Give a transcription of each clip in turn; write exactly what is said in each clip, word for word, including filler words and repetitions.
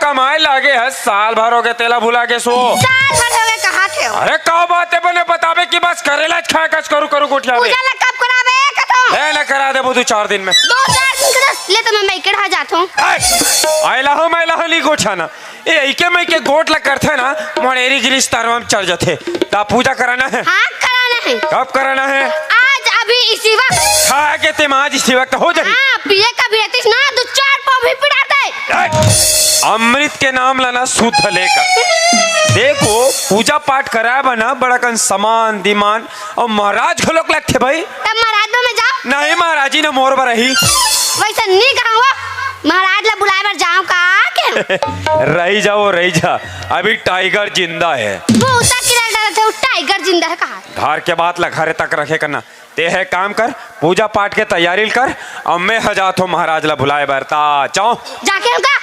कमाए लागे हे, साल भर होगे तेला भुला गेस ओ। साल भर होगे कहाथे ओ। अरे का बात हे बने बताबे कि बस करेला खाए कस करू करू गोठियाबे। पूजा ला कब कराबे कथों? ए, ना करा देबो दू चार दिन में। दू चार दिन के दस, ले तो मैं मइके डहा जाथों। ए, आइला हो, मैं ला हो नी गोठियाना। ए, अइके मइके गोठ ला करथे ना, मोर एरी गिरी तरवा म चढ़ जाथे। त पूजा कराना हे। हाँ, कराना हे। कब कराना हे? आज, अभी, इसी वक्त। खा के तेम आज इसी वक्त हो जाही। हाँ, पिए का भी रहतीस ना, दू चार पाव भी पिला दे। ए, अमृत के नाम ला ना शुद्ध लेकर। देखो, पूजा पाठ कराए बर ना बड़ा कन समान, दिमान अउ महाराज घलोक लगथे भाई। तब महाराज में जाओ। नहीं, महाराज जी ना मोर बर रही। वइसे नी कहूँ, महाराज ला बुलाए बर जाओ का के? रही जा ओ, रही जा, अभी टाइगर जिंदा हे। वो उता किरल डरत हे, वो टाइगर जिंदा हे कहा। घर के बात ला घरे तक रखे करना। ते हे काम कर, पूजा पाठ के तैयारी ल कर, अउ मैं ह जाथों महाराज ला बुलाए बर। त जाओ। जाके हो का?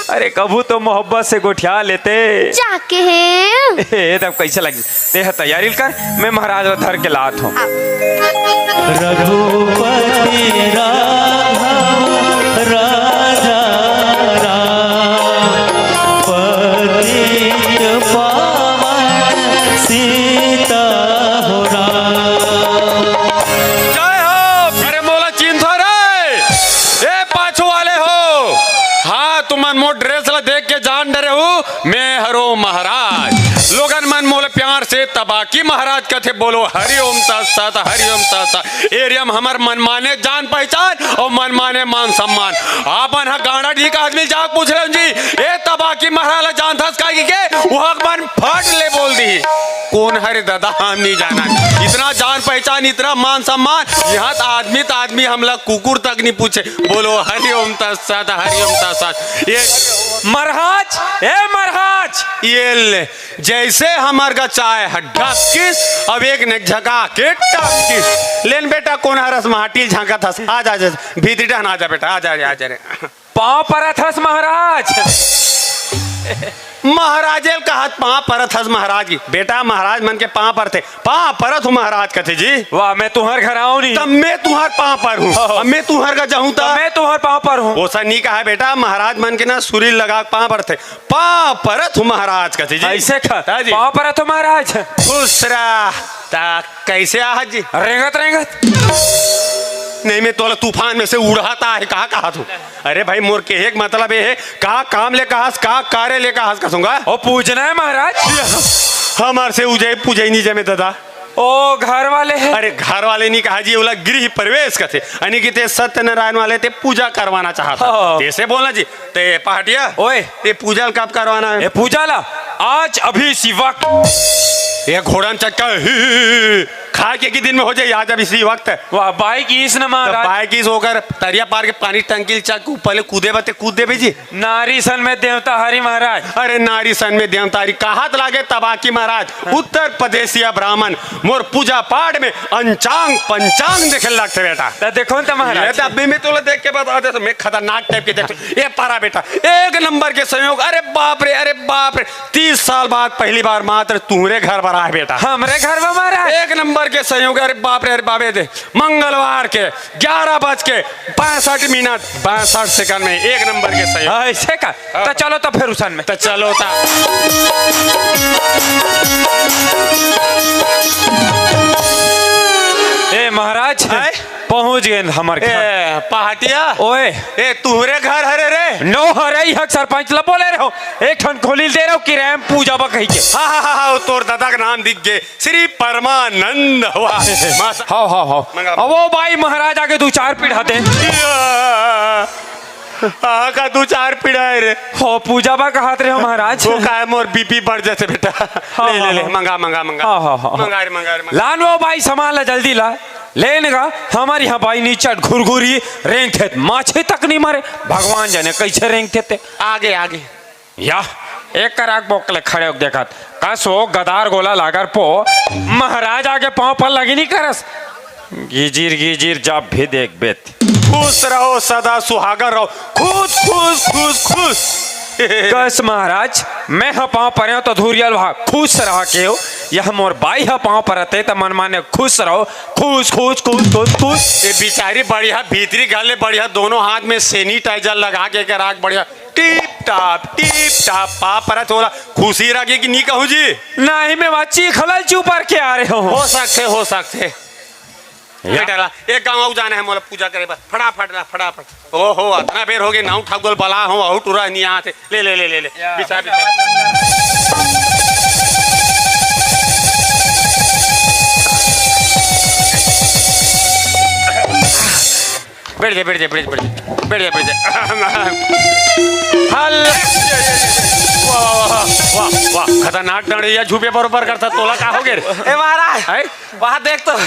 अरे, कभू तो मोहब्बत से गोठिया लेते। जाके हे। ए, तब कइसे लगी? ते ह तैयारी ल कर, मैं महाराज ला धर के लात हों। हाँ। रघुपति राघव राजा राम, पतित पावन सीता हो राम। जय हो। अरे मोला चिन्हथो रे, ए पाछू वाले हो। हाँ, तुमन मोर ड्रेस ला देख के जान डरे हो, मैं हरों महाराज। लोगन मन मोला प्यार से तबाकी महाराज कथे। बोलो हरि ओम तत्सत, हरि ओम तत्सत। एरिया म हमर मनमाने जान पहचान अउ मनमाने मान सम्मान। आपन ह गांडा ढीक आदमी ल जाके पूछ लेव जी, ए तबाकी महाराज ला जानथस का कहिके, उहां मन फट ले बोल दिही, कोन हरे ददा, हम नी जानन। इतना जान पहचान, इतना मान सम्मान, इहां त आदमी त आदमी, हमला कुकुर तक नी पूछे। बोलो हरि ओम तत्सत, हरि ओम तत्सत। ए महाराज, ए महाराज। ए ले, जइसे हमर गा चाय ह ढपकिस, अब एक ने झका के टपकिस। लेन बेटा, कोन हरस माटी ल झांकत हस? आ जा, आ जा, भीतरी डहन आ जा बेटा, आ जा रे, आ जा रे। पाँव परत हस महाराज। महाराजे ल कहत पाँव परत हस महाराज की। बेटा, महाराज मन के पाँव परथे। पाँव परत हूँ महाराज कथे जी। वाह, मैं तुंहर घर आऊं नहीं। तब मैं तुंहर पाँव पर हूँ। हो, हो। अब मैं तुंहर घर जाहूँ तब तब मैं तुंहर पाँव पर हूँ। ओसा नी कहा बेटा, महाराज मन के ना सुरी लगा के पाँव परथे। पाँव परत हूँ महाराज कथे जी। अइसे का? हाँ जी। पाँव परत हूँ महाराज। खुश रह। त कइसे आहस जी? रेंगत रेंगत। नहीं, मैं तोला तूफान में से उड़ात आए, कहा, कहा तू? अरे भाई, मोर केहे के मतलब ये हे, का काम ले कहस, का कार्य ले कहस, कसुंगा? ओ, पूजना हे महाराज। हमर से उजई पूजई नी जमे ददा। ओ, घर वाले हे। अरे, घर वाले नी कहा जी, ओला गृह प्रवेश कथे। यानी कि ते सत्यनारायण वाले ते पूजा करवाना चाहत हे। हाँ। तइसे बोलना जी। ते पहाटिया, ओए। ये पूजा ल कब करवाना हे? ये पूजा ला आज अभी इसी वक्त। ये घोड़न चक्का ही, ही, ही, ही। खाए के, के दिन में हो जाए, आज अभी इसी वक्त। वाह, बाई की इस न त महाराज। बाई की इस ओकर तरिया पार के पानी टंकी ल चक ऊपर ले कूदे बते कूद देबे जी। नारी सन में देवता हरी महाराज। अरे नारी सन में देवता हरी, कहत लागे तबाकी महाराज। हाँ। उत्तर प्रदेशिया ब्राह्मण मोर पूजा पाठ में अंचांग पंचांग देखे लगथे बेटा। त देखो न त महाराज। ये त अभी मैं तोला देख के बता देथों, मैं खतरनाक टाइप के देखथों। ये पारा बेटा, एक नंबर के संयोग। अरे बाप रे, अरे बाप रे, तीस साल बाद पहली बार मात्र तुंहरे घर बर आए बेटा। हमरे घर बर महाराज। एक नंबर के संयोग। अरे बाप रे, अरे बाप रे, दे मंगलवार के ग्यारह बज के पैंसठ मिनट पैंसठ सेकंड में एक नंबर के संयोग। अइसे का? त चलो त फेर उसन में। त चलो त। ए महाराज, आय? पहुंच गेन हमर घर। ए पहाटिया। ओए। ए तुंहरे घर हरे रे? नो हरे, इहां सरपंच ल बोले रहेंव। एक ठन खोली दे रहेंव किराया म पूजा बर कहिके। हाँ, हाँ, हाँ, हाँ, तोर ददा के नाम दिख गे। श्री परमानंद हुआ। मासा- हाव, हाव, हाव। मंगा। अब ओ बाई महाराज आगे दू चार पीढ़ा दे। या। आ, का दू चार पीढ़ा हे रे? हो, पूजा बर कहत रहेंव महाराज। वो का हे, मोर बीपी बढ़ जाथे बेटा। हाँ, ले, ले, हाँ, ले, हाँ। मंगा, मंगा, मंगा। हाँ, हाँ, हाँ। मंगा रे, मंगा रे, मंगा। लान वो बाई सामान ला जल्दी ला। लेन गा, हमर इहां बाई निचट घुरघुरी रेंगथे, माछी तक नी मरे। भगवान जाने कइसे रेंगथे ते। आगे, आगे। या, एक कराक बोकले खड़े होके देखत, कस ओ गदार गोला लागर पो, महाराज आगे पांव पर लगी नी करस। गिजिर गिजिर जब भी देखबे त। खुश रहो, सदा सुहागन रहो। खुश, खुश, खुश, खुश। कस महाराज, मैं ह पांव परेंव त धुरियल भा खुश रहा केव। यह मोर बाई ह पांव परत हे त मन माने खुश रहो। खुश, खुश, खुश, खुश, खुश। ये बिचारी बढ़िया भीतरी घर ले बढ़िया दोनों हाथ में sanitizer लगा के कराक बढ़िया टिप टाप, टीप टाप, पाप परा तोला खुशी रखे कि नहीं कहूँ जी? नहीं, मैं वहाँ चीखला चुपर के आ रहे हो। हो सकथे, हो सकथे। या। बेटा ला, एक गाँव अउ जाना हे मोला पूजा करे बर, फटाफट ला, फटाफट। ओहो, अतना बेर होगे, नाऊ ठाकुर बला हो, अउ टुरा नहीं आथे। ले, ले, ले, ले, ले। या। बिछा, बिछा। बैठ जा, बैठ जा, बैठ जा, बैठ जा। बैठ जा, बैठ जा। हल-, वाह, वाह, वाह, वाह, वाह। खतरनाक डंडैया झूपे बरोबर करता, तोला का होगे रे? ए महाराज, हैं? वहाँ देख तो,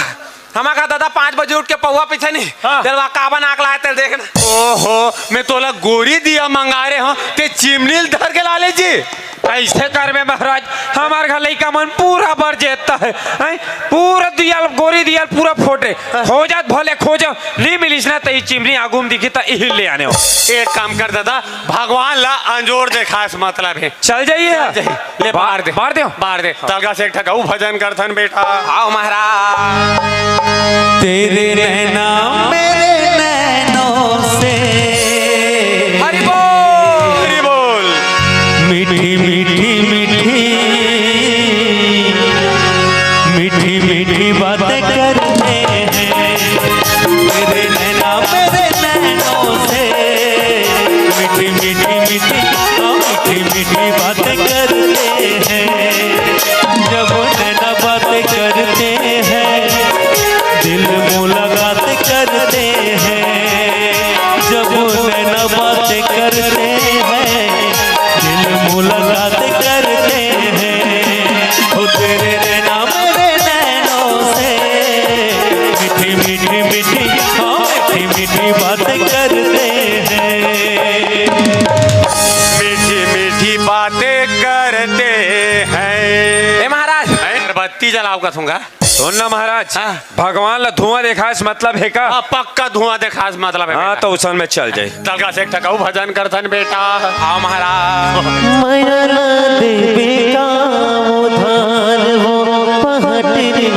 हमर घर दादा पाँच बजे उठ के पौवा पीथे नहीं। हाँ। तेल वहाँ का बना के लाए, तेल देख ना। ओहो, मैं तोला गोरी दिया मंगा रहे हो, ते चिमनी ल धर के ला ले जी। ऐसे करबे महाराज, हमर घर लइका मन पूरा बर जेता है, हैं? पूरा दिया ल, गोरी दिया ल पूरा फोटे। खोजत भले खोजो, नहीं मिलिस ना, त ई चिमनी आगू में दिखी, त इही ले आने हो। एक काम कर दादा, भगवान ला अंजोर देखास मतलब है। चल जाइए। चल जाइए। ले बा-, बार दे। बार दे। बार दे। तलगा से एक ठक अउ भजन करथन बेटा। आओ महाराज। तेरे नैना मेरे नैनों से हरि बोल। हरि बोल। मीठी मीठी मीठी, मीठी मीठी बातें करते हैं। तेरे नैना मेरे नैनों से मीठी मीठी मीठी, हाँ, मीठी मीठी बातें करते हैं। जब नैना बातें करते हैं, दिल मुलाकात करते हैं। जब नैना बातें करते हैं, दिल मुलाकात करते हैं। ओ तेरे नैना मेरे नैनों से मीठी मीठी मीठी, हाँ, मीठी मीठी बातें करते हैं। मीठी मीठी बातें करते हैं। ए महाराज, हैं? अगरबत्ती जलाओ का सूंघा। सुन ना महाराज, हाँ। भगवान ला धुआं देखास मतलब है का? हाँ, पक्का धुआं देखास मतलब है हाँ, बेटा। तो उसन में चल जाए। तलगा से एक ठक अउ भजन करथन बेटा। आओ महाराज। मया ला देबे का उधार वो पहाटिन,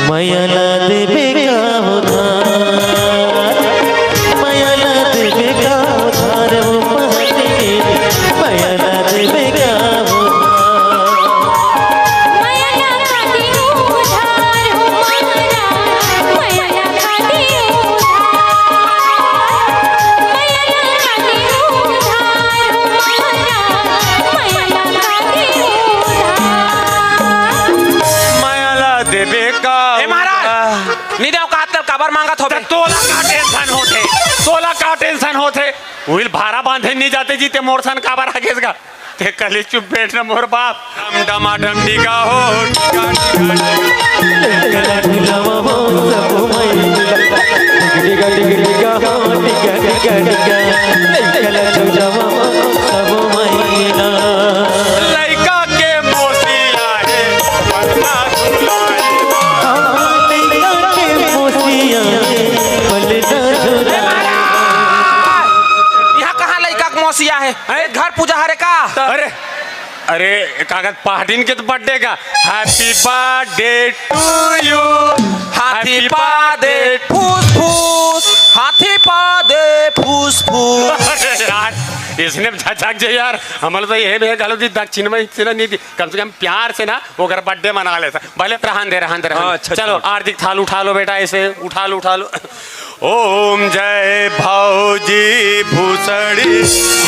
मया ला देबे का उधार, मया ला देबे का उधार वो पहाटिन, मया ला देबे का उधार। मया ला खादी उधार हो मारा, मया ला खादी उधार, मया ला खादी उधार हो मारा, मया ला खादी उधार। मया ला देबे का ए महाराज, उधार। नी देव का त काबर मांगत होबे? त तोला का टेंशन होथे? तोला का टेंशन होथे? उहिल भारा बांधे नी जाते जी, ते मोर सन काबर आ गेस गा? ते कली चुप बैठ ना मोर बाप। डम डमा डम डिगा हो, डिगा, डिगा, डिगा। डिगा, डिगा, डिगा, डिगा, डिगा। लइका के मोसिया हे, पलना झुलाए। लइका के मोसिया हे, पलना झुलाए। यहाँ कहाँ लइका के मोसिया हे? हैं? घर पूजा हरे का? अरे, अरे, कागज पहाटिन के तो birthday का। Happy birthday to you। हाथी हाथी पादे birthday। फूस फूस, हाथी पादे फूस फूस। अरे यार, इसने झकझक जे यार, हमला तो ये भी घलो दी दक्षिण में इतना नहीं दी, कम से कम प्यार से ना वो अगर birthday मना लेता। भले रहन दे, रहन दे, रहन दे। हाँ, अच्छा, चलो, अच्छा। हार्दिक थाल उठा लो बेटा, ऐसे उठा लो, उठा लो। ओम जय भौजी भूसड़ी,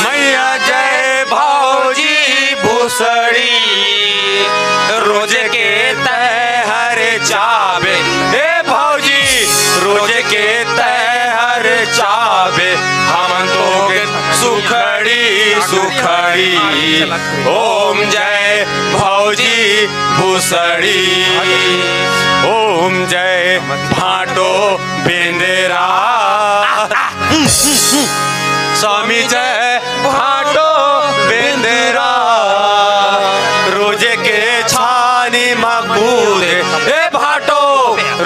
मैया जय भौजी भूसड़ी। रोज के तैहर चाबे, ए भौजी, रोज के तैहर चाबे, हमन तो के सुखड़ी सुखड़ी। ओम जय भौजी भूसड़ी। ओम जय भाटो बेंदरा। स्वामी जय भाटो बेंदरा। रोजे के छानी मा कूदे, ए भाटो,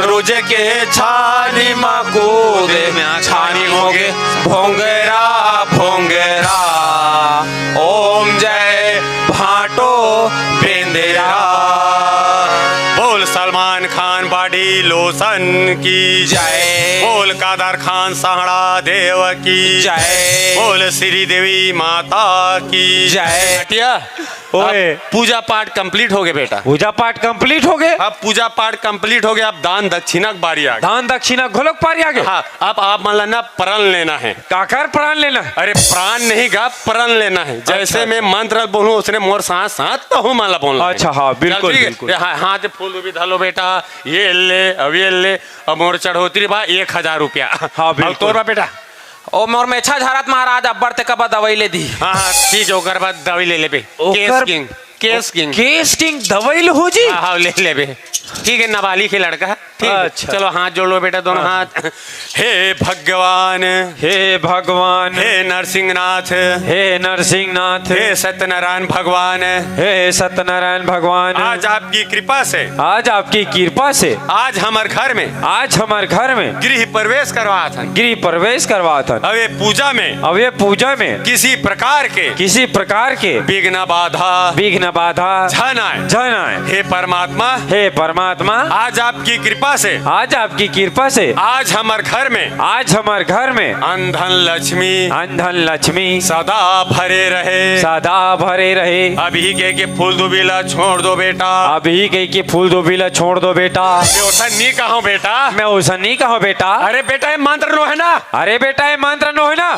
रोजे के छानी मा कूदे। छानी होगे भोंगरा, भोंगरा। ओम जय भाटो बेंदरा। बोल सलमान खान body lotion की जय। बोल बोल कादर खान सहाड़ा देव की जय। बोल श्री देवी माता की जय। हटिया। ओए। अब पूजा पाठ कंप्लीट हो गए बेटा। पूजा पाठ कंप्लीट हो गए। अब पूजा पाठ कंप्लीट हो गया, अब दान दक्षिणा के बारी आ गई। दान दक्षिणा घलोक पारी आ गए। हाँ, अब आप मन ला ना प्रण लेना है। काकर प्राण लेना है? अरे प्राण नहीं गा, प्रण लेना है। जैसे अच्छा, मैं अच्छा। मंत्र बोलूँ, उसने मोर साथ साथ तहु मन ला बोलना है। अच्छा, हाँ, बिल्कुल, चल, ठीक है। बिल्कुल। ये हा-, हाथ फूल भी धलो बेटा, ये ले, अब ये ले, अब मोर चढ़ोतरी बा एक हजार रुपया। हाँ, अब बिल्कुल। तोर बा बेटा। ओ मोर मेछा झरत महाराज, अब्बड़ ते कबा दवाई ले दी। हाँ, हाँ, ठीक है, ओकर बाद दवाई ले लेबे। ओकर cash king, cash king. Cash king दवाई ले हो जी? हाँ, हाँ, ले लेबे। ठीक है, नाबालिग है लड़का। ठीक है, अच्छा। चलो हाथ जोड़ लो बेटा, दोनों हाँ। हाथ। हे भगवान, हे भगवान, हे नरसिंहनाथ, हे नरसिंहनाथ, हे सत्यनारायण भगवान, हे सत्यनारायण भगवान, आज आपकी कृपा से, आज आपकी कृपा से, आज हमर घर में, आज हमर घर में गृह प्रवेश करवात हन। गृह प्रवेश करवात हन। अब ये पूजा में, अब ये पूजा में किसी प्रकार के, किसी प्रकार के विघ्न बाधा, विघ्न बाधा झन आए। झन आए। हे परमात्मा, हे परमात्मा, आज आपकी कृपा से, आज आपकी कृपा से, आज हमर घर में, आज हमर घर में अन धन लक्ष्मी, अन धन लक्ष्मी सदा भरे रहे। सदा भरे रहे। अभी के, के फूल दुबी ला छोड़ दो बेटा। अभी के, के फूल दुबी ला छोड़ दो बेटा। मैं ओसन नहीं कहूँ बेटा। मैं ओसन नहीं कहूँ बेटा। अरे बेटा, ये मंत्र नो है ना। अरे बेटा, ये मंत्र नो है ना।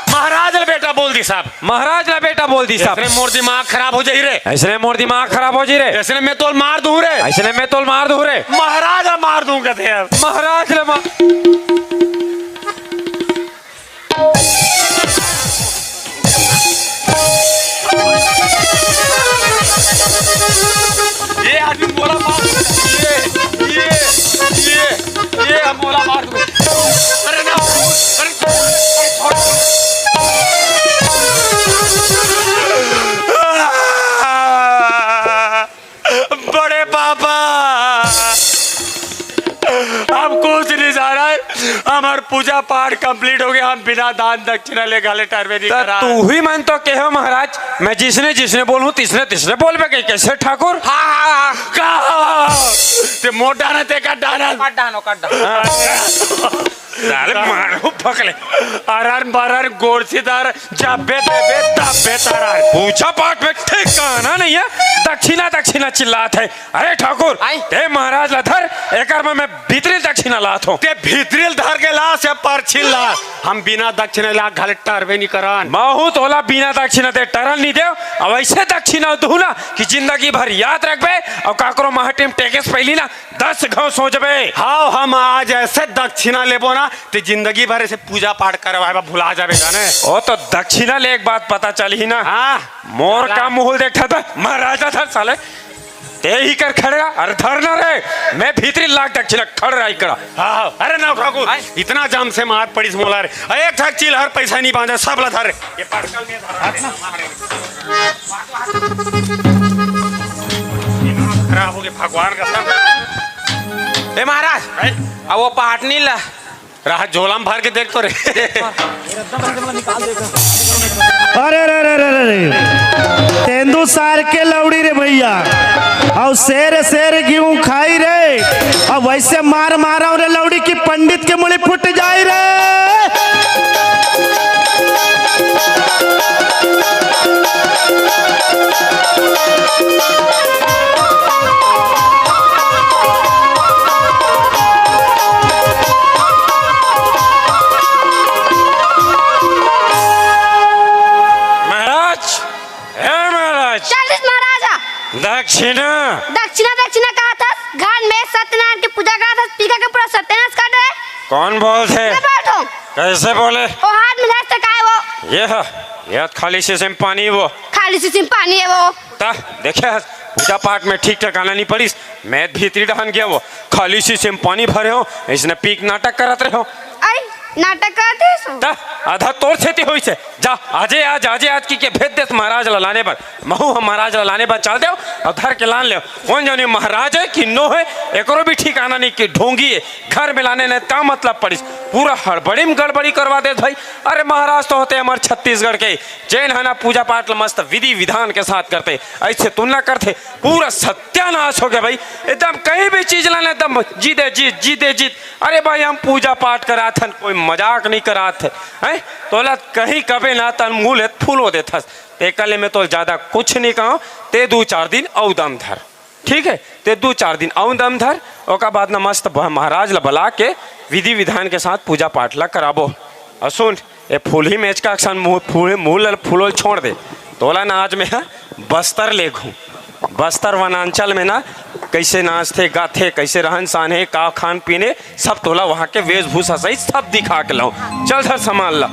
महाराज ला बेटा बोल दी साहब। महाराज ला बेटा बोल दी साहब। इसने मोर दिमाग खराब हो जाही रे। इसने मोर दिमाग खराब हो जाही रे। इसने मैं तोल मार दूँ रे। इसने मैं तोल मार दूँ रे। महाराज ला मार दूँ कहते हैं। महाराज ला मार ये आदमी मोला मार, ये, ये, ये, ये मोला मार दू। अरे ना, अरे, अरे छोड़। बड़े पापा, हम कुछ नहीं जाना है, हमर पूजा पाठ कंप्लीट हो गया, हम बिना दान दक्षिणा ले घले टरबे नहीं त करा। तू ही मन तो कहो महाराज, मैं जिसने जिसने बोलूं तिसने तिसने बोलबे कही, कैसे ठाकुर? हाँ, हाँ, हाँ। का? ते मोटा ना ते का डाना? काट डानो, काट डानो। साले मारो पकले। अरन बरन गोरसीदार जब्बे देबे तब्बे तरन। पूजा पाठ में ठिकाना नहीं है, दक्षिणा दक्षिणा चिल्लात है। अरे ठाकुर, आई। ते महाराज ला धर, एकर में मैं भीतरी दक्षिणा लात हूँ। ते भीतरी धर के ला से परछी ला, हम बिना दक्षिणा ला घले टरबे नहीं करन। महू तोला बिना दक्षिणा दे टरन नहीं देव। अब ऐसे दक्षिणा दूँ ना कि जिंदगी भर याद रखबे और काकरो महटिम टेकेस पहली ना दस घाव सोचबे। हाँ, हम आज ऐसे दक्षिणा लेबो ना, ते जिंदगी भर ऐसे पूजा पाठ करवाए बा भुला जाबे जाने। ओ तो दक्षिणा ले एक बात पता चली ना। हाँ। मोर का मुहूल देखा था महाराज ला धर साले। ते ही कर खड़े रहा, अरे धर ना रे, मैं भीतरी लाख दक्षिणा खड़ रहा इकड़ा। हाँ, हाँ। अरे ना ठाकुर, आय। इतना जाम से मार पड़ीस मोला रे। अरे एक ठक चील हर पैसा नहीं बांधा, सब ला धर रे। ये पटकल में धर रे। खराब हो गया भगवान का सब। ए महाराज, आय। अब वो पाटनी ला रहा झोला में भर के देख तो रे। अरे रे रे रे रे रे। तेंदू सार के लौड़ी रे भैया, और शेर शेर गेहूं खाई रे, अब वैसे मार मारा रे लौड़ी की पंडित के मुड़ी फुट जाई रे। महाराज, हे महाराज। चालीस महाराज हा। दक्षिणा। दक्षिणा, दक्षिणा कहा था? घर में सत्यनारायण की पूजा करा था, पीका के पूरा सत्यानाश कर रहे। कौन बोलथे? मैं बोलता हूँ। कैसे बोले? वो हाथ में धर से काय वो? ये हा, ये खाली शीशे में पानी वो। खाली शीशे में पानी है वो। ता, देखे हस, पूजा पाठ में ठीक ठिकाना नहीं पड़ीस। मैं भीतरी डहान गया वो, खाली शीशे में पानी भरे हो, इसने पीक नाटक करत रहे हो। आई, नाटक करत रहे सो। ता, आधा तोर सेती होइसे। जा, आजे आज, आजे आज की के भेज देस महाराज ला लाने बर। महू हम महाराज ला लाने बर चल देव, और धर के लान लेव। कौन जाने महाराज है कि नो है, एकरो भी ठिकाना नहीं कि ढोंगी है। घर में लाने ने का मतलब पड़ीस। पूरा हड़बड़ी में गड़बड़ी करवा देत भाई। अरे महाराज तो होते हमर छत्तीसगढ़ के, जेन ह ना पूजा पाठ ल मस्त विधि विधान के साथ करते, ऐसे तुलना करते, पूरा सत्यानाश हो गया भाई। एकदम कहीं भी चीज ला ना एकदम जीत दे जीत, जीत दे जीत। अरे भाई हम पूजा पाठ करात हन, कोई मजाक नहीं करात है, हैं? तोला कहीं कबे ना तन मुंह ले फूलो देथस। तेकर ले मैं तो ज्यादा कुछ नहीं कहूँ, ते दू चार दिन अउ दम धर। ठीक है, ते दू चार दिन अउ दम धर, ओकर बाद ना मस्त ब-, महाराज ला बला के विधि विधान के साथ पूजा पाठ ला कराबो। अउ सुन, ए फूलही मेचका के संग मुंह, फूल, मुंह ला फूलोल छोड़ दे। तोला ना आज मैं ह बस्तर ले घूम, बस्तर वनांचल में ना कैसे नाचथे गाथे, कैसे रहन सहन हे, का खान पीन हे, सब तोला वहाँ के वेशभूषा सहित सब दिखा के लाऊं। चल धर सामान ला।